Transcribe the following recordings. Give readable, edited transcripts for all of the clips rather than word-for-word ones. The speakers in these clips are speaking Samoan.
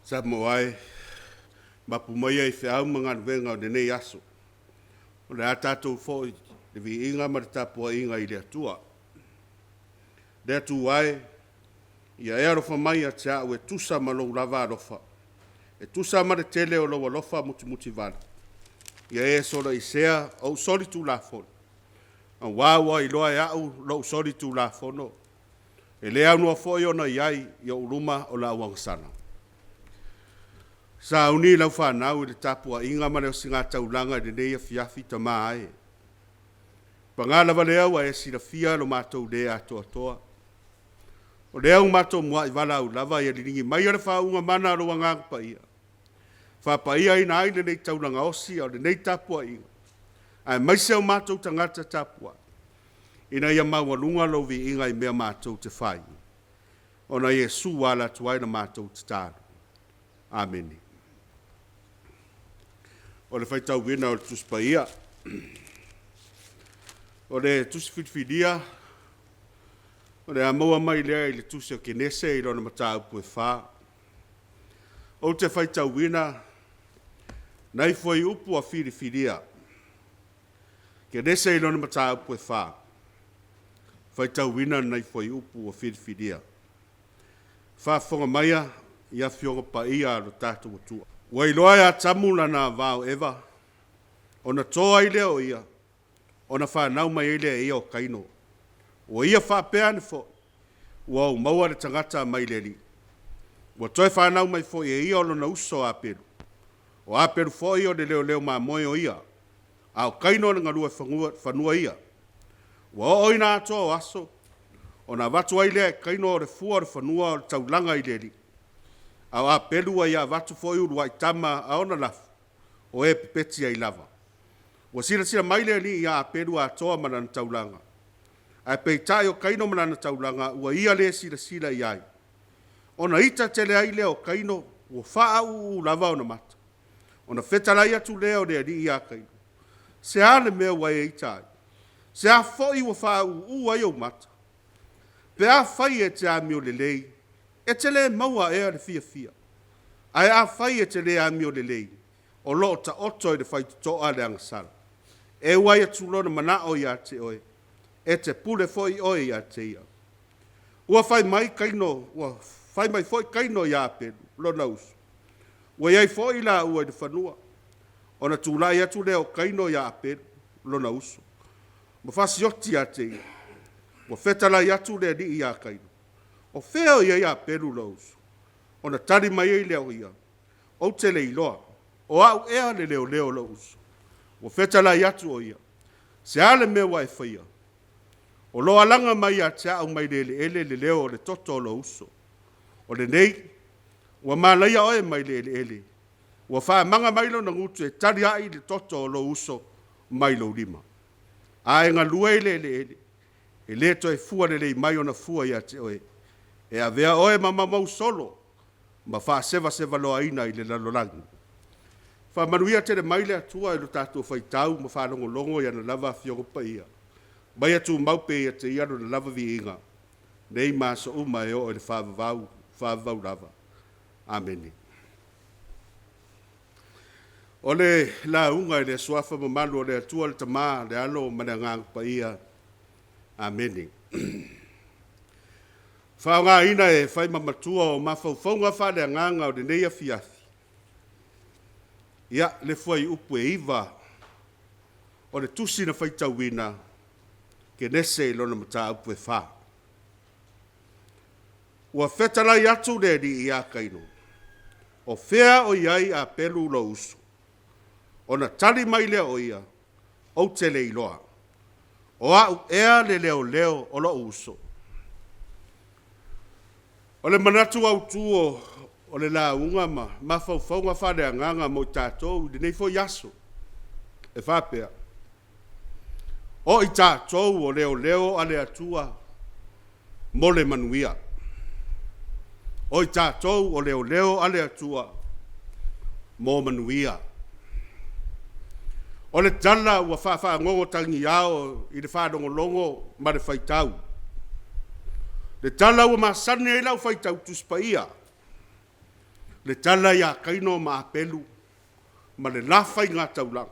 Samoa e, mapu maia i feau ma galuega o lenei aso. O le a tatou foi le viiga ma le tapuaiga i le Atua. Le Atua e, ia e alofa mai ia te au e tusa ma lou lava alofa, e tusa ma le tele o lou alofa mutimutivale. Ia e soloaisea ou solitulafono, auā ua iloa e au lou solitulafono, e le aunoa foi ona i ai i ou luma o le auagasala. Sauni lau fanau i le tapuaiga ma le osigataulaga i lenei afiafi Tama e. Paga lava lea ua e silafia lo matou le atoatoa. O lea ua matou muai valaau lava ia liligi maia le faauuga mana a lou Agaga Paia, faapaiaina ai lenei taulaga osi a o lenei tapuaiga, aemaise o matou tagata tapuai, ina ia maualuga lou viiga i mea matou te fai, ona Iesu ua ala atu ai la matou tatalo. Amene. O le faitauina o le Tusi Paia. O le Tusi Filifilia o le a maua mai lea i le Tusi o Kenese i lona mataupu e 4. Ou te faitauina nai fuaiupu ua filifilia. Kenese i lona mataupu e 4, faitauina nai fuaiupu ua filifilia. Faafofoga maia i Afioga Paia a lo tatou Atua. Ua iloa e Atamu lana va o Eva, ona to ai lea o ia, ona fanau mai ai lea e ia o Kaino. Ua ia faapea ane foi, “Ua ou maua le tagata mai le Alii.” Ua toe fanau mai foi e ia o lona uso o Apelu. O Apelu foi o le leoleo mamoe o ia, a o Kaino o le galue fanua ia. Ua oo ina atoa o aso, ona avatu ai lea e Kaino o le fua o le fanua o le taulaga i le Alii. A o Apelu ua ia avatu foi uluai tama a ona lafu, o e pepeti ai lava. Ua silasila mai le Alii ia Apelu atoa ma lana taulaga, ae peitai o Kaino ma lana taulaga ua ia le silasila i ai. Ona ita tele ai lea o Kaino, ua faauuu lava ona mata. Ona fetalai atu lea o le Alii ia Kaino, “Se a le mea ua e ita ai? Se a foi ua faauuu ai ou mata? Pe afai e te amio lelei, e te le maua ea le fiafia? Ae afai e te le amio lelei, o lo o taoto i le faitotoa le agasala. E uai atu lona manao ia te oe, e te pule foi oe ia te ia.” Ua fai mai Kaino, ua fai mai foi Kaino ia Apelu, lona uso, “Ua i ai foi laua i le fanua.” Ona tulai atu lea o Kaino ia Apelu, lona uso, ma fasioti ia te ia. Ua fetalai atu le Alii ia Kaino, “O fea o i ai Apelu lou uso?” Ona tali mai ai lea o ia, “Ou te le iloa. O au ea le leoleo o lou uso?” Ua fetalai atu o ia, “Se a le mea ua e faia? O lo o alaga mai ia te au mai le eleele le leo o le toto o lou uso. O lenei, ua malaia oe mai le eleele, ua faamaga mai lona gutu e taliai le toto o lou uso mai lou lima. A e galue i le eleele, e le toe fua lelei mai ona fua ia te oe. E avea oe ma maumau solo ma faasevasevaloaina i le lalolagi.” Faamanuia tele mai le Atua i lo tatou faitau ma faalogologo i ana lava Afioga Paia, ma ia tumau pea ia te Ia lona lava viiga, nei ma aso uma e oo i le faavavau, faavavau lava. Amene. O le lauga i le Suafa mamalu o le Atua le Tama, le Alo ma le Agaga Paia. Amene. Faaaogaina e fai ma matua o mafaufauga faaleagaga o lenei afiafi, ia, le fuaiupu e 9 o le tusi na faitauina, Kenese i lona mataupu e 4. Ua fetalai atu le Alii ia Kaino, “O fea o i ai Apelu lou uso?” Ona tali mai lea o ia, “Ou te le iloa. O au ea le leoleo o lou uso?” O le manatu autu o le lauga ma mafaufauga faaleagaga mo i tatou i lenei foi aso, e faapea, o i tatou o leoleo a le Atua mo le manuia. O i tatou o leoleo a le Atua mo manuia. O le tala ua faafagogo tagiao i le faalogologo ma le faitau. Le tala ua masani ai lau faitau Tusi Paia. Le tala iā Kaino ma Apelu ma le la faiga taulaga,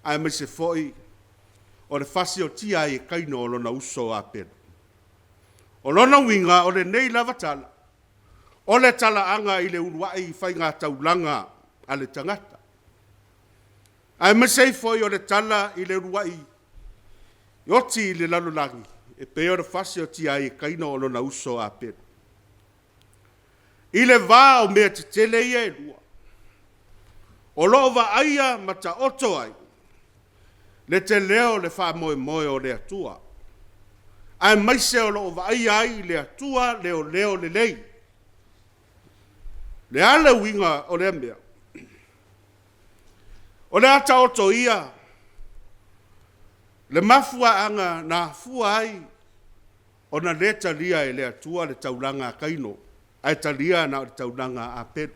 aemaise foi o le fasiotia ai e Kaino o lona uso o Apelu. O lona uiga, o lenei lava tala, o le talaaga i le uluai faigataulaga a le tagata, aemaise ai foi o le tala i le uluai oti i le lalolagi, e pei ona fasiotia ai e Kaino o lona uso a Apelu. I le va o mea tetele ia e lua, o lo o vaaia ma taoto ai le teleo o le faamoemoe o le Atua, aemaise o lo o vaaia ai le Atua leoleo lelei. Le a le uiga o lea mea? O le a taoto ia le mafuaaga na afua ai ona le talia e le Atua le taulaga a Kaino, ae talia na o le taulaga a Apelu.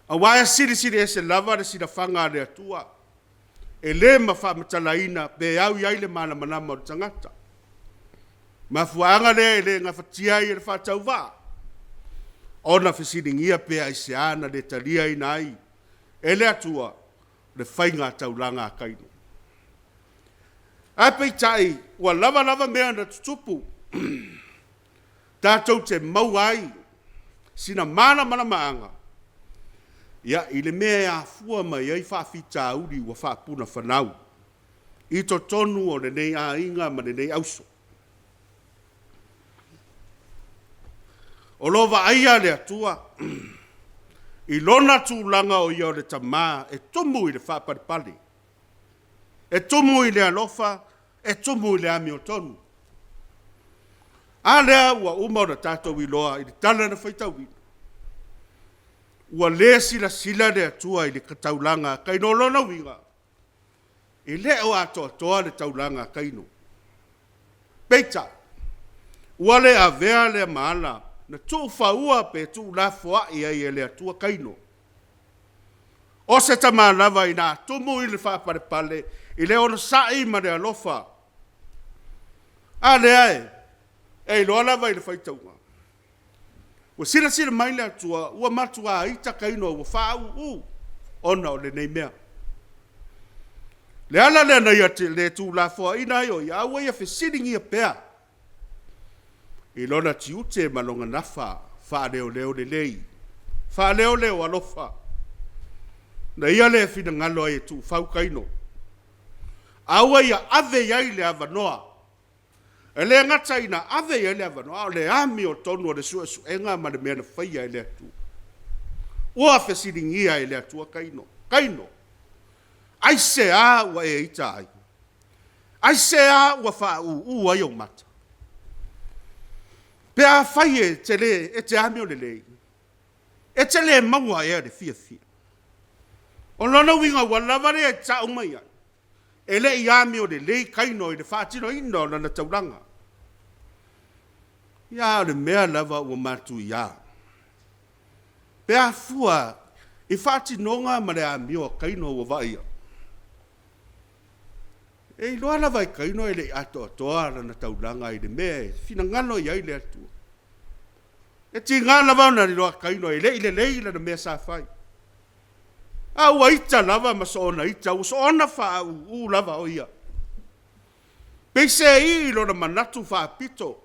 Aua e silisili ese lava le silafaga a le Atua, e le ma faamatalaina pe au i ai le malamalama o le tagata. Mafuaaga lea e le gafatia ai e le faatauvaa ona fesiligia pe aisea na le taliaina ai e le Atua le faiga taulaga a Kaino. Ae peitai, ua lava lava mea na tutupu tatou te maua ai sina malamalamaaga i le mea e afua mai ai faafitauli ua faapunafanau i totonu o lenei aiga ma lenei auso. O lo o vaaia le Atua i lona tulaga o Ia o le Tama e tumu i le faapalepale, e tumu i le alofa, e tumu i le amiotonu. A lea ua uma ona tatou iloa i le tala na faitauina, ua le silasila le Atua i le taulaga a Kaino. O lona uiga, e le o atoatoa le taulaga a Kaino. Peitai, ua le avea lea ma ala na tuufaua pe tuulafoai ai e le Atua Kaino. O se tama lava ina a tumu i le faapalepale, i le onosai ma le alofa, a lea e iloa lava i le faitauga, ua silasila mai le Atua ua matua ita Kaino ua faauuu ona o lenei mea. Le ala lea na ia le tuulafoaina ai o ia, a ua ia fesiligia pea i lona tiute ma lona nafa faaleoleo lelei, faaleoleo alofa. Na ia lea finagalo ai e tuufau Kaino, a ua ia ave i ai le avanoa. E le gata ina ave i ai le avanoa, a o le amiotonu o le suesuega ma le mea na faia e le Atua. Ua fesiligia e le Atua Kaino, Kaino, aisea ua e ita ai? Aisea ua faauu ai ou mata? Pe afai e te amiolelei, e te le maua ea le fiafia? O lona uiga ua lava lea e tau mai ai, e le i amiolelei Kaino i le faatinoina o lana taulaga. Ia, a o le mea lava ua matuia, pe afua i faatinoga ma le amio a Kaino ua vaaia, e iloa lava e Kaino e le i atoatoa lana taulaga i le mea e finagalo i ai le Atua. E tiga lava ona iloa e Kaino e le i lelei lana mea sa fai. A ua ita lava ma soona ita, ua soona faauuu lava o ia. Peiseai i lona manatu faapito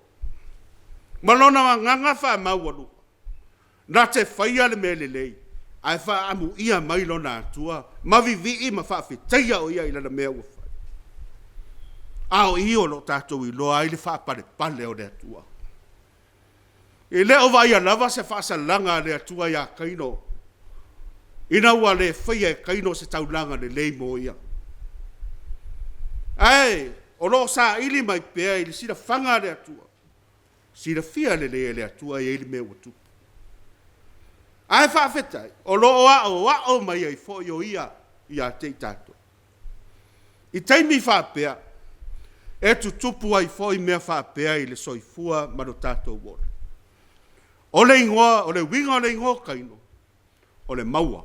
ma lona agaga faamaualuga, na te faia le mea lelei, ae faaamuia mai lona Atua ma vivii ma faafetaia o ia i lana mea ua fai. A o i o lo o tatou iloa ai le faapalepale o le Atua. E le o vaaia lava se faasalaga a le Atua ia Kaino ina ua le faia e Kaino se taulaga lelei mo ia. Ae o lo o saili mai pea i le silafaga a le Atua, silafia lelei e le Atua e i ai le mea ua tupu. Ae faafetai, o lo o aoao mai ai foi o Ia ia te i tatou. I taimi faapea, e tutupu ai foi mea faapea i le soifua ma lo tatou ola. O le igoa, o le uiga o le igoa o Kaino, o le maua,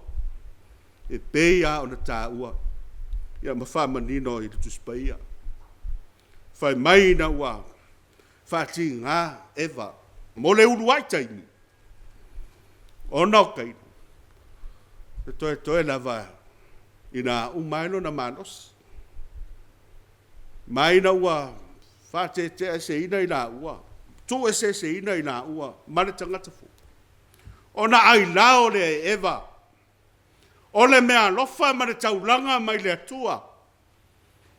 e pei lava ona taua ma faamanino i le Tusi Paia. Fai mai ina ua faatiga Eva mo le uluai taimi. Ona o Kaino, e toetoe lava ina uma ai lona malosi. Ma ina ua faateteaeseina i laua, tuueseeseina i laua ma le tagata fou, ona ailao lea e Eva o le meaalofa ma le taulaga mai le Atua,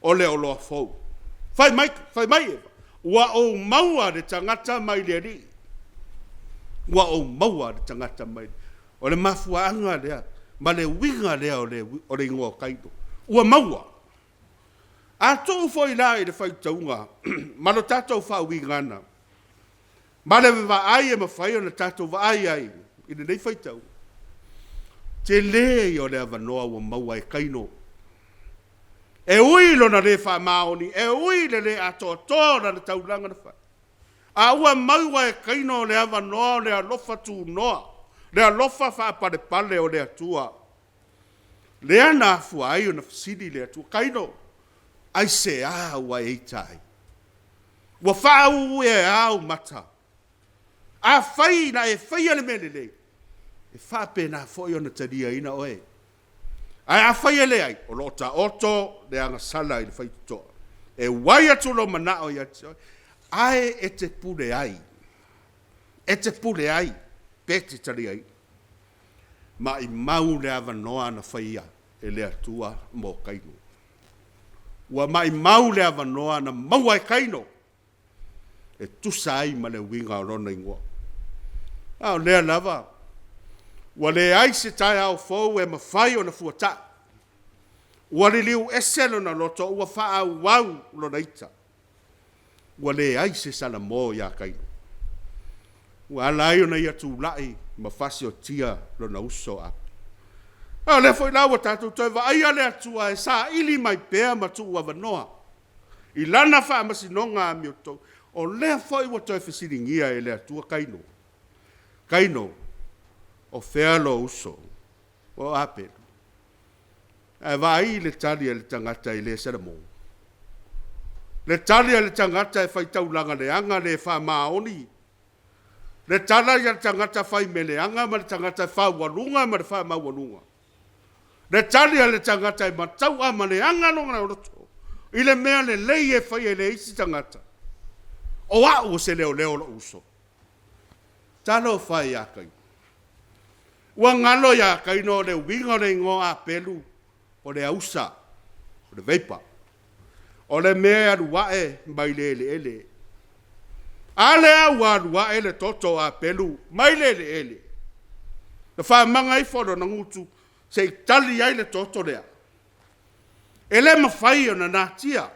o le oloa fou. Fai mai, fai mai Eva, ua ou maua le tagata mai le Alii. Ua ou maua le tagata mai. O le mafuaaga lea ma le uiga lea o le igoa o Kaino, ua maua. A tuu foi la i le faitauga ma lo tatou faauigaga ma le vaai e mafai ona tatou vaai ai i lenei faitau, tele ia o le avanoa ua maua e Kaino. E ui i lona le faamaoni, e ui i le le atoatoa o lana taulaga na fai, a ua maua e Kaino le avanoa o le alofa tunoa, le alofa faapalepale o le Atua, lea na afua ai ona fesili le Atua, Kaino, aisea ua e ita ai? Ua faauu e a ou mata? Afai na e faia le mea lelei, e faapena foi ona taliaina oe. Ae afai e leai, o lo o taoto le agasala i le faitotoa, e uai atu lou manao ia te oe, ae e te pule ai, e te pule ai pe te taliaina. Maimau le avanoa na faia e le Atua mo Kaino. Ua maimau le avanoa na maua e Kaino e tusa ai ma le uiga o lona igoa. A o lea lava ua leai se taeao fou e mafai ona fuatai, ua liliu ese lona loto ua faaauau lona ita, ua leai se salamo ia Kaino, ua ala ai ona ia tulai ma faasiotia lona uso a Apelu. A o lea foi la ua tatou toe vaaia le Atua e saili mai pea ma tuu avanoa i lana faamasinoga amiotonu. O lea foi ua toe fesiligia e le Atua Kaino, Kaino, o fea lou uso o Apelu? Ae vaai i le tali a le tagata e le salamo. Le tali a le tagata e faitaulaga leaga le faamaoni. Le tala a le tagata fai mea leaga ma le tagata faualuga ma le faamaualuga. Le tali a le tagata e matauama leaga lona loto i le mea lelei e fai e le isi tagata. O au o se leoleo o lou uso. Talofa e ia Kaino. Ua galo ia Kaino le uiga o le igoa Apelu, o le ausa, o le vapor. O le mea e alu ae mai le eleele. A lea ua alu ae le toto o Apelu mai le eleele, na faamaga ifo lona gutu se i tali ai le toto lea. E le mafai ona natia,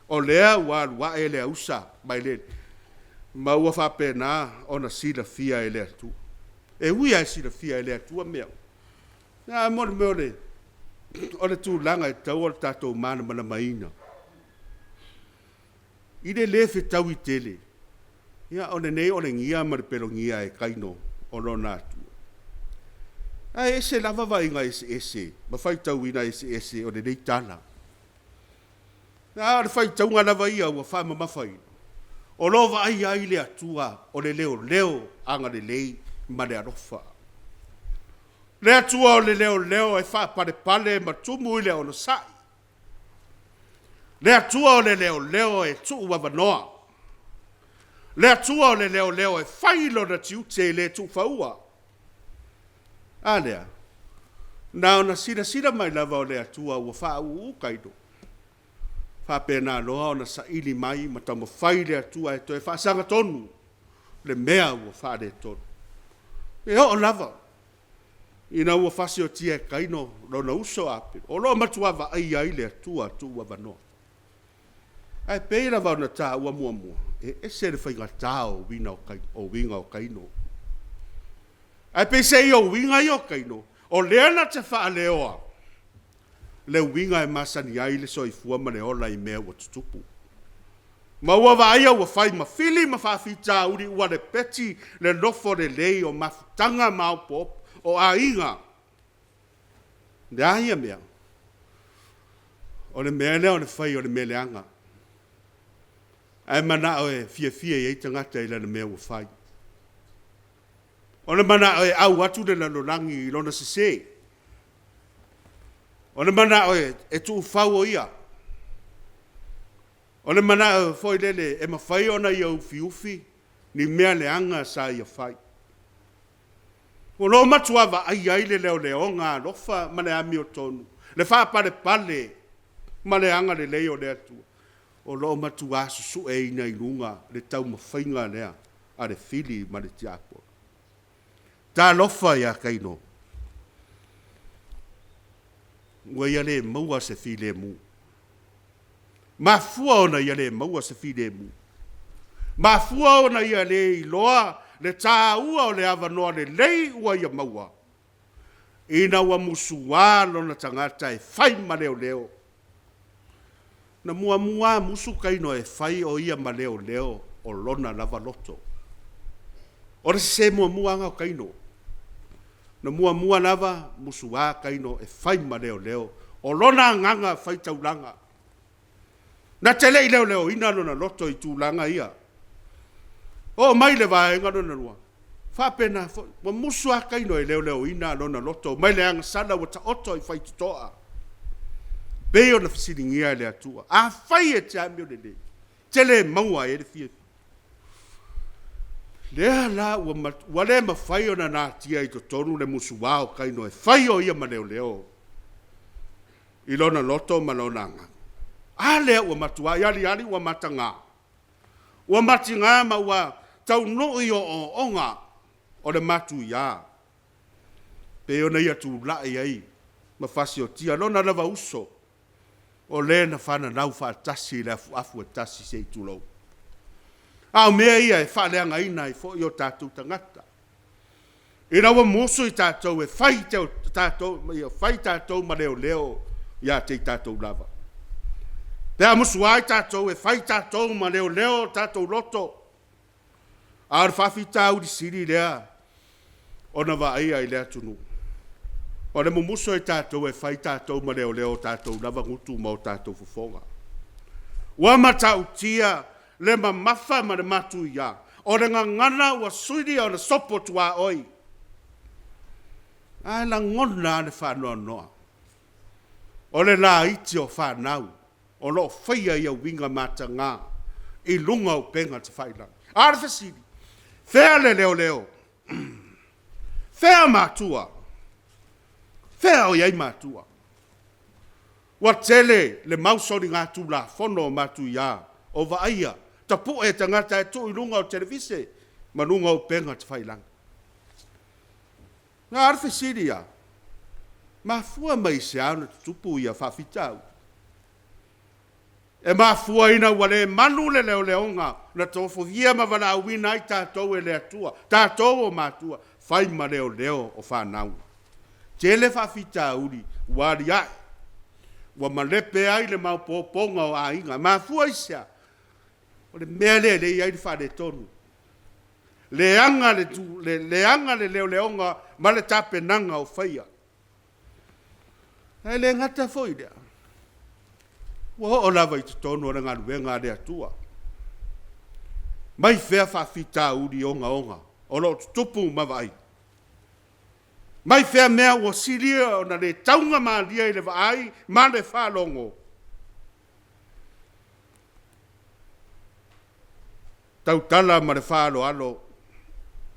o lea ua alu ae le ausa mai le ma ua faapena ona silafia e le Atua. E ui lava e silafia e le Atua mea uma, ae mo le mea o le tulaga e tatau ona tatou malamalamaina. I le le fetaui tele, ia o lenei olegia ma le pelogia e Kaino o lona atua. Ae ese lava vaaiga eseese ma faitauina eseese o lenei tala. A o le faitauga lava ia ua faamamafaina, o lo o vaaia ai le Atua o le leoleo agalelei ma le alofa. Le Atua o le leoleo e faapalepale ma tumu i le onosai. Le Atua o le leoleo e tuu avanoa. Le Atua o le leoleo e fai lona tiute e le tuufaua. A lea, na ona silasila mai lava o le Atua ua faauu Kaino, faapena loa ona saili mai ma taumafai le Atua e toe faasagatonu le mea ua faaletonu. E oo lava ina ua fasiotia e Kaino lona uso a Apelu, o lo o matua vaaia ai le Atua tuu avanoa. Ae pei lava ona taua muamua, e ese le faigata o uiga o Kaino. Ae peiseai o uiga ia o Kaino, o lea na te faaleoa le uiga e masani ai le soifua ma le ola i mea ua tutupu. Ma ua vaaia ua fai ma fili ma faafitauli ua lepeti le nofo lelei o mafutaga ma opoopo o aiga. Le a ia mea? O le mea lea o le fai o le mea leaga, ae manao e fiafia i ai tagata i lana mea ua fai. O le manao e au atu le lalolagi i lona sesē. O le manao e tuufau o ia. O le manao foi lele e mafai ona ia ufiufi ni mea leaga sa ia fai. O lo o matua vaaia ai le leoleoga alofa ma le amiotonu, le faapalepale ma le agalelei o le Atua, o lo o matua susueina i luga le taumafaiga lea a le fili ma le tiapolo. Talofa ia Kaino, ua ia le maua se filemu. Mafua ona ia le maua se filemu? Mafua ona ia le iloa le taua o le avanoa lelei ua ia maua, ina ua musua lona tagata e fai ma leoleo. Na muamua lava musu Kaino e fai o ia ma leoleo o lona lava loto. O le sese muamua lava lena o Kaino. Na muamua lava musua Kaino e fai ma leoleo o lona agaga faitaulaga. Na te le i leoleoina lona loto i tulaga ia. Oo mai i le vaega lona lua, faapena foi, ua musu lava Kaino e leoleoina lona loto mai le agasala ua taoto i faitotoa, pei ona fesiligia e le Atua. Afai e te amiolelei, e te le maua ai le fiafia. Lea la ua, ua le mafai ona natia i totonu le musua o Kaino e fai o ia ma leoleo i lona loto ma lona agaga. A lea ua matuai aliali ua mataga, ua matiga ma ua taunuu i ooooga o le matuia, pei ona ia tulai ai ma fasiotia lona lava uso, o le na fananau faatasi i le afuafu e tasi se i tulou. A o mea ia e faaleagaina ai foi o tatou tagata. Ina ua musu i tatou e fai, tatou, ia fai tatou ma leoleo ia te i tatou lava. Pe a musu ai tatou e fai tatou ma leoleo o tatou loto, a o le faafitauli sili lea ona vaaia i le atunuu, o le mumusu o tatou e fai tatou ma leoleo o tatou lava gutu ma o tatou fofoga. Ua matautia le mamafa ma le matuia o le gagana ua sili ona sopo tuaoi. Ae lagona lava le faanoanoa, o le laiti o fanau o lo o faia ia uiga mataga i luga o upega tafailagi. A o le fesili, fea le leoleo? Fea matua? Fea o i ai matua? Ua tele le mau soligatulafono o matuia o vaaia, tapue e tagata e tuu i luga o televise ma luga o upega tafailagi. A o le fesili lava, mafua mai i se a ona tutupu ia faafitauli? E mafua ina ua le malu le leoleoga na tofogia ma valaauina ai tatou e le Atua, tatou o matua, fai ma leoleo o fanau. Tele faafitauli ua aliae, ua malepe ai le maopoopoga o aiga. E mafua i se a? O le mea lea e i ai le faaletonu, leaga leaga le leoleoga ma le tapenaga o faia. Ae le gata foi i lea, ua oo lava i totonu o le galuega a le Atua. Mai fea faafitauli ogaoga o lo o tutupu ma vaai? Mai fea mea ua silia ona le taugamalie i le vaai ma le faalogo? Tautala ma le faaaloalo,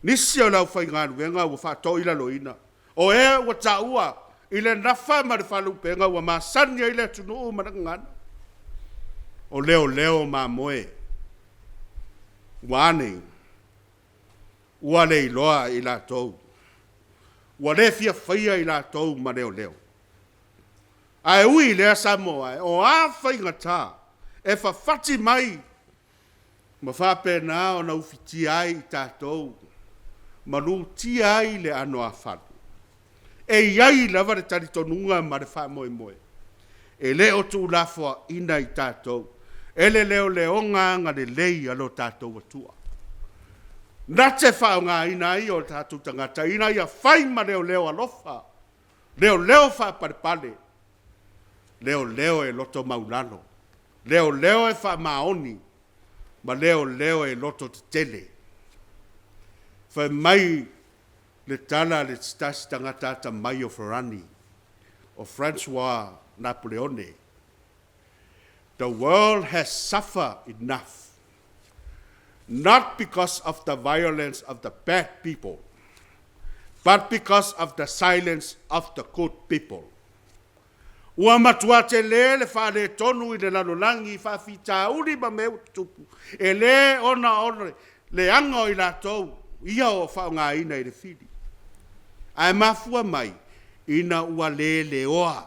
nisi o le aufaigaluega ua faatoilaloina, o e ua taua i le nafa ma le faalupega ua masani ai le atunuu ma le gagana, o leoleo mamoe. Ua a nei? Ua le iloa e i latou, ua le fia faia i latou ma leoleo. Ae ui i lea Samoa e, o a faigata e fafati mai ma faapena ona ufitia ai i tatou ma lutia ai le anoāfale, e i ai lava le talitonuga ma le faamoemoe, e le o tuulafoaiina i tatou e le leoleoga agalelei a lo tatou Atua, na te faaaogaina ai o tatou tagata ina ia fai ma leoleo alofa, leoleo faapalepale, leoleo e loto maualalo, leoleo e faamaoni ma leoleo e loto tetele. Fai mai Le tala a le tasi tagata atamai o Farani, o Francois Napoleone: "The world has suffered enough, not because of the violence of the bad people, but because of the silence of the good people." Ua matua tele le faaletonu i le lalolagi i faafitauli ma mea ua tutupu, e le ona o le leaga o i latou ia o faaaogaina i le fili, ae mafua mai ina ua le leoa,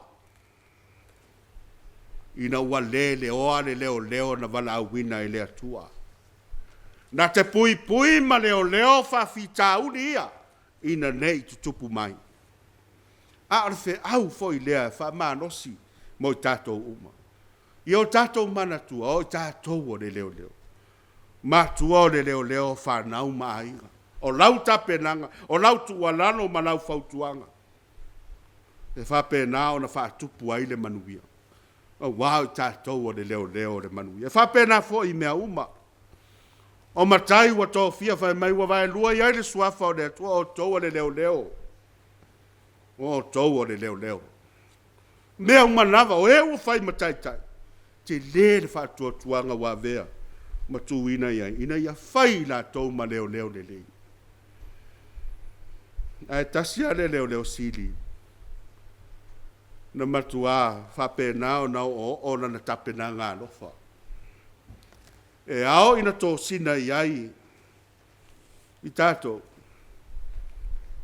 ina ua le leoa le leoleo na valaauina e le Atua. Na te puipui ma leoleo faafitauli ia ina ne i tutupu mai. A o le feau foi lea e faamalosi mo i tatou uma. Ia o tatou manatua, o i tatou o le leoleo. Matua o le leoleo o fanau ma aiga. O lau tapenaga, o lau tuualalo ma lau fautuaga, e faapena ona faatupu ai le manuia, aua o i tatou o le leoleo o le manuia. E faapena foi i mea uma. O matai ua tofia fai mai ua vaelua i ai le suafa o le Atua, o outou o le leoleo, o outou o le leoleo. O mea uma lava, o e ua fai ma taitai, e tele le faatuatuaga ua avea ma tuuina i ai, ina ia fai i latou ma leoleo lelei. Ae tasi lava le leoleo sili na matua faapena ona oooo lana tapenaga alofa, e ao ina tosina i ai i tatou,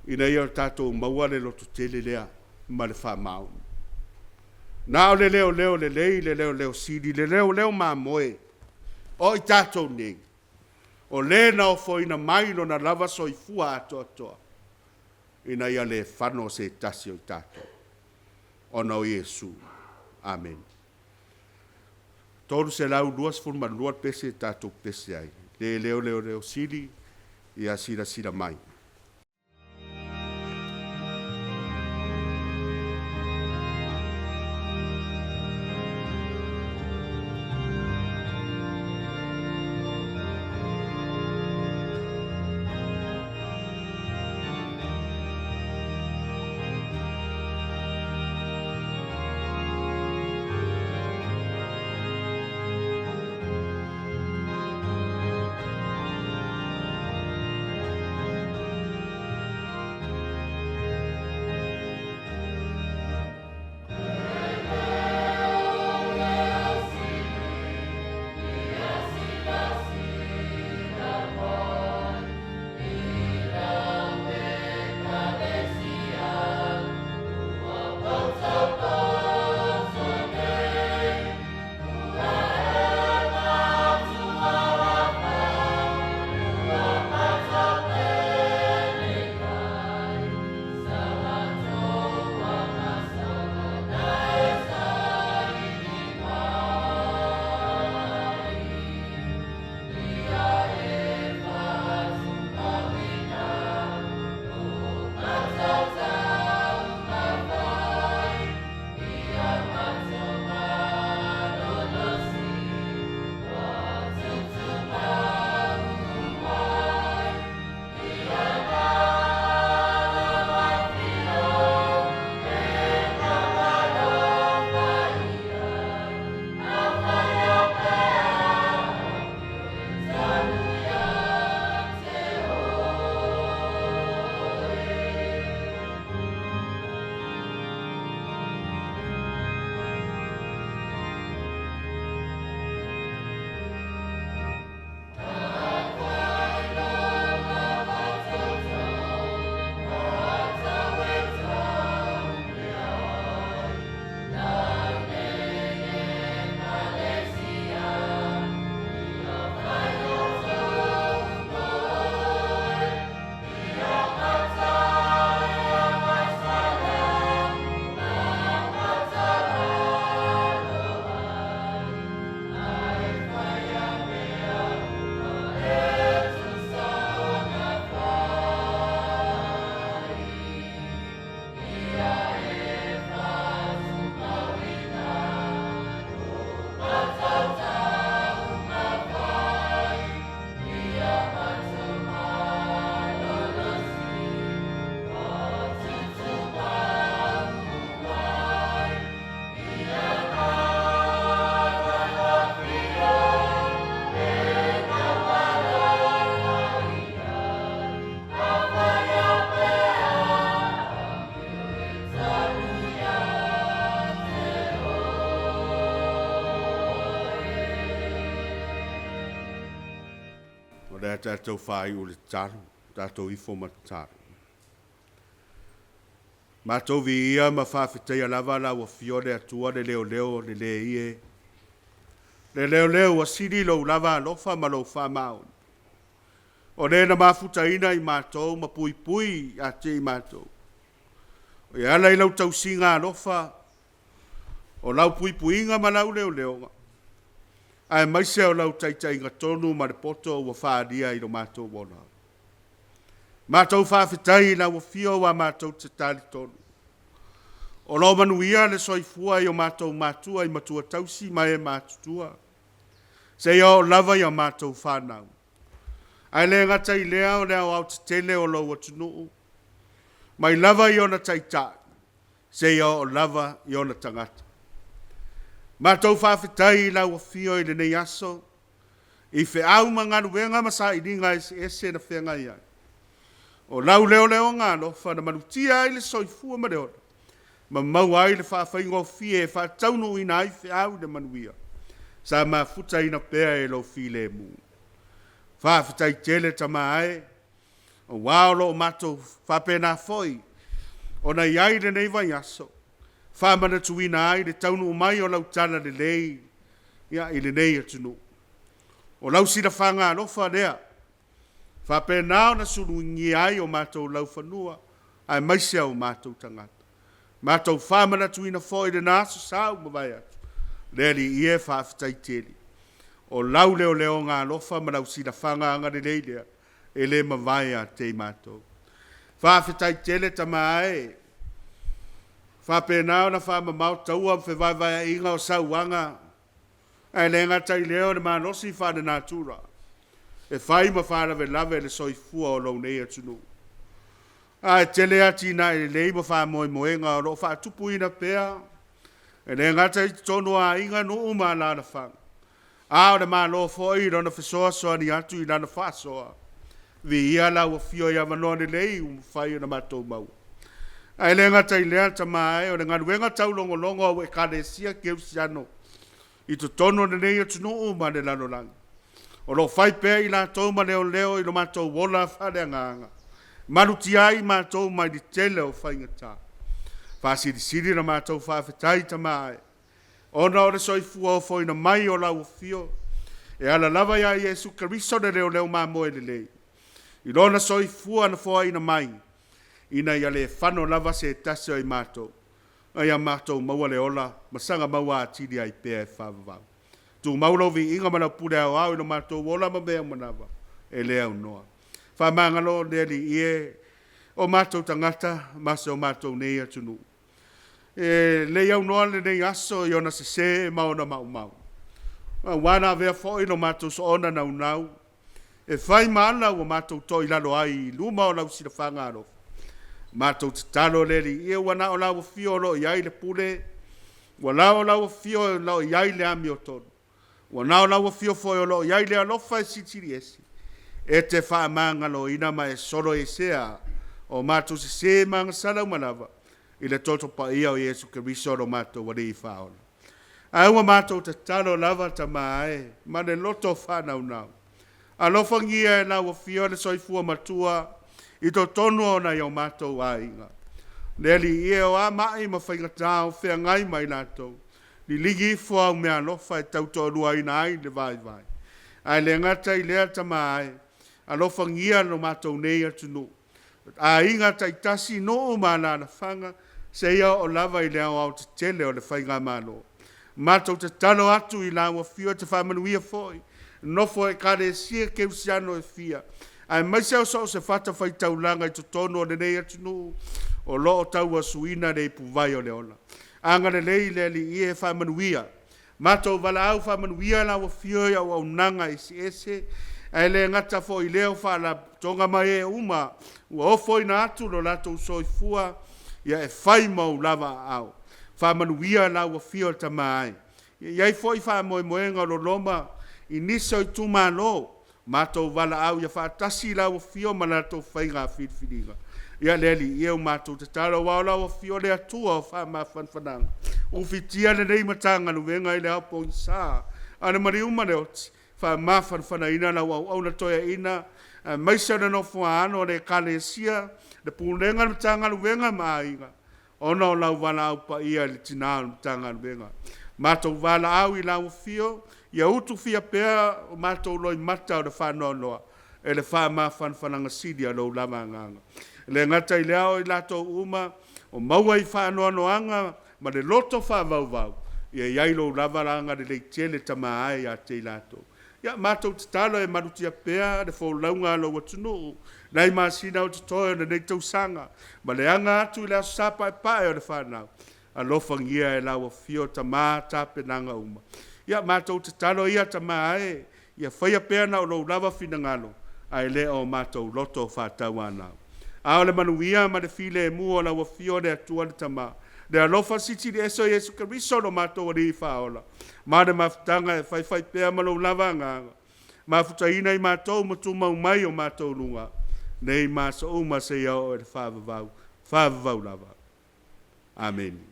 ina ia o tatou maua le lototele lea ma le faamaoni. Na o le leoleo lelei le leoleo sili, le leoleo mamoe, o i tatou nei, o le na ofoina mai lona lava soifua atoatoa, ina ia le fano se tasi o i tatou, ona o Iesu. Amene. 322 le pese tatou pepese ai, le leo leoleo sili, ia silasila mai. tatou faaiu i le tatalo, tatou ifo ma tatalo. Matou viia ma faafetaia lava lau Afio le Atua le leoleo le leie, le leoleo ua sili lou lava alofa ma lou faamaoni. O le na mafutaina i matou ma puipui ia te i matou. E ala i lau tausiga alofa, o lau puipuiga ma lau leoleoga, aemaise o lau taitaiga tonu ma le poto ua faaalia i lo matou ola. Matou faafetai i lau Afio ua matou te talitonu. O lo o manuia le soifua i o matou matua i matua tausi ma e matutua, seia oo lava i a matou fanau. Ae le gata i lea o le aoaotetele o lou atunuu, mai lava i ona taitai seia oo lava i ona tagata. Matou faafetai i lau Afio i lenei aso i feau ma galuega ma sailiga eseese na feagai ai. O lau leoleoga alofa na malutia ai le soifua ma le ola, ma maua ai le faafaigofie e faataunuuina ai feau le manuia, sa mafutaina pea e lou filemu. Faafetai tele Tama e, aua o lo o matou faapena foi ona i ai lenei vaiaso, faamanatuina ai le taunuu mai o lau Talalelei i lenei atunuu. O lau silafaga alofa lea, faapena ona sulugia ai o matou laufanua aemaise o matou tagata. Matou faamanatuina foi lena Aso Sa ua mavae atu, le Alii e faafetai tele. O lau leoleoga alofa ma lau silafaga agalelei lea, e le mavae ia te i matou. Faafetai tele Tama e, faapena ona faamamao taua ma fevaevaeaiga o sauaga, ae le gata i lea o le malosi faale-natura e fai ma faalavelave le soifua o lou nei atunuu. Ae tele atinae lelei ma faamoemoega o lo o faatupuina pea, e le gata i totonu o aiga, nuu ma alaalafaga, a o le Malo foi i lona fesoasoani atu i lana faasoa. Viia lau Afio i avanoa lelei ua mafai ona matou maua. Ae le gata i lea Tama e, o le galuega taulogologo au Ekalesia Kerisiano i totonu o lenei atunuu ma le lalolagi, o lo o fai pea i latou ma leoleo i lo matou ola faaleagaga, malutia ai matou mai le tele o faigata. Faasilisili la matou faafetai Tama e, ona o le soifua ofoina mai o lau Afio, e ala lava ia Iesu Keriso le leoleo mamoe lelei, i lona soifua na foaina mai, ina ia le fano lava se tasi o i matou, a ia matou maua le ola ma saga maua atili ai pea e faavavau. Tumau lou viiga ma lau pule aoao i lo matou ola ma mea uma lava, e le aunoa. Faamagalo le Alii e, o matou tagata ma si o matou nei atunuu. E le aunoa lenei aso i ona sese ma ona maumau, aua na avea foi lo matou soona naunau, e fai ma ala ua matou toilalo ai i luma o lau silafaga alofa. Matou tatalo le Alii e, ua na o lau Afio o lo o i ai le pule, ua na o lau Afio o lo o i ai le amiotonu, ua na o lau Afio foi o lo o i ai le alofa e silisili ese, e te faamagaloina ma e soloesea o matou sesē ma agasala uma lava, i le toto paia o Iesu Keriso lo matou Alii Faaola. Ae ua matou tatalo lava Tama e, ma le loto faanaunau, alofagia e lau Afio le soifua matua i totonu o nai o matou aiga. Le Alii e, o a mai ma faigata o feagai ma i latou, liligi ifo au meaalofa e tautoaluaina ai le vaivai. Ae le gata i lea Tama e, alofagia lo matou nei atunuu, aiga taitasi, nuu ma alaalafaga, seia oo lava i le aoaotetele o le Faigamalo. Matou tatalo atu i lau Afio e te faamanuia foi nofo a Ekalesia Kerisiano e fia, aemaise o so o se fatafaitaulaga i totonu o lenei atunuu o lo o tauasuina le ipuvai o le ola. Agalelei le Alii e faamanuia. Matou valaau faamanuia lau Afio i auaunaga eseese, ae le gata foi i lea o faalapotopotoga ma e uma ua ofoina atu lo latou soifua ia e fai ma ou lava aao. Faamanuia lau Afio Tama e. E i ai foi faamoemoega o loloma i nisi o itumalo, matou valaau ia faatasi lau Afio ma latou faiga filifiliga. Ia le Alii e, ua matou tatalo aua o lau Afio le Atua o faamafanafanaga, ufitia lenei Matagaluega i le ao pogisa, a o le maliu ma le oti. Faamafanafanaina lau auauna toeaina, aemaise o le nofoaano o le Ekalesia, le Pulega, le Matagaluega ma aiga, ona o lau valaau paia i le tina o le Matagaluega. Matou valaau i lau afio, ia utufia pea o matou loimata o le faanoanoa e le faamafanafanaga sili a lou lava Agaga. E le gata i lea o i latou uma o maua i faanoanoaga ma le loto faavauvau, ia i ai lou lava agalelei tele Tama e ia te i latou. Ia matou tatalo e malutia pea le folauga a lou atunuu nai masina o totoe o lenei tausaga, ma le aga atu i le Aso Sa Paepae o le fanau. Alofagia e lau afio Tama tapenaga uma. Ia matou tatalo ia Tama e, ia faia pea na o lou lava finagalo, ae le o matou loto faatauanau. A o le manuia ma le filemu o lau afio le Atua le Tama, le alofa silisili ese o Iesu Keriso lo matou Alii Faaola, ma le mafutaga e faifai pea ma lou lava Agaga, mafutaina i matou ma tumau mai o matou luga, nei ma aso uma seia oo i le faavavau, faavavau lava. Amene.